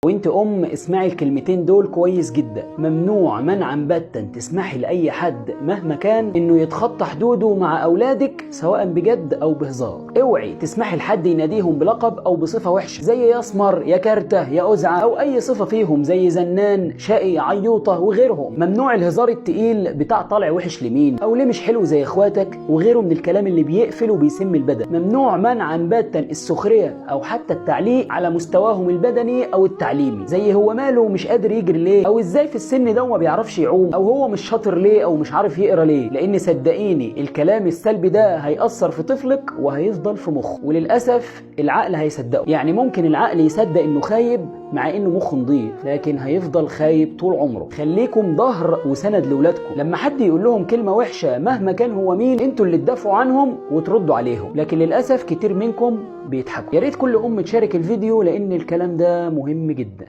وانت ام اسمعي الكلمتين دول كويس جدا. ممنوع منعا باتا تسمحي لاي حد مهما كان انه يتخطى حدوده مع اولادك، سواء بجد او بهزار. اوعي تسمحي لحد يناديهم بلقب او بصفة وحشة زي يا اسمر، يا كرته، يا أزعة، او اي صفة فيهم زي زنان، شقي، عيوطه وغيرهم. ممنوع الهزار التقيل بتاع طالع وحش لمين، او ليه مش حلو زي اخواتك، وغيره من الكلام اللي بيقفل وبيسم البدن. ممنوع منعا باتا السخرية او حتى التعليق على مستواهم البدني او التعليمي، زي هو ماله مش قادر يجري ليه، او ازاي في السن ده وما بيعرفش يعوم، او هو مش شاطر ليه، او مش عارف يقرا ليه. لان صدقيني الكلام السلبي ده هيأثر في طفلك وهيفضل في مخه، وللاسف العقل هيصدقه. يعني ممكن العقل يصدق انه خايب مع انه مخه نضيف، لكن هيفضل خايب طول عمره. خليكم ظهر وسند لاولادكم. لما حد يقول لهم كلمة وحشة مهما كان هو مين، انتوا اللي تدافعوا عنهم وتردوا عليهم. لكن للاسف كتير منكم بيضحكوا. يا ريت كل ام تشارك الفيديو لان الكلام ده مهم جدا.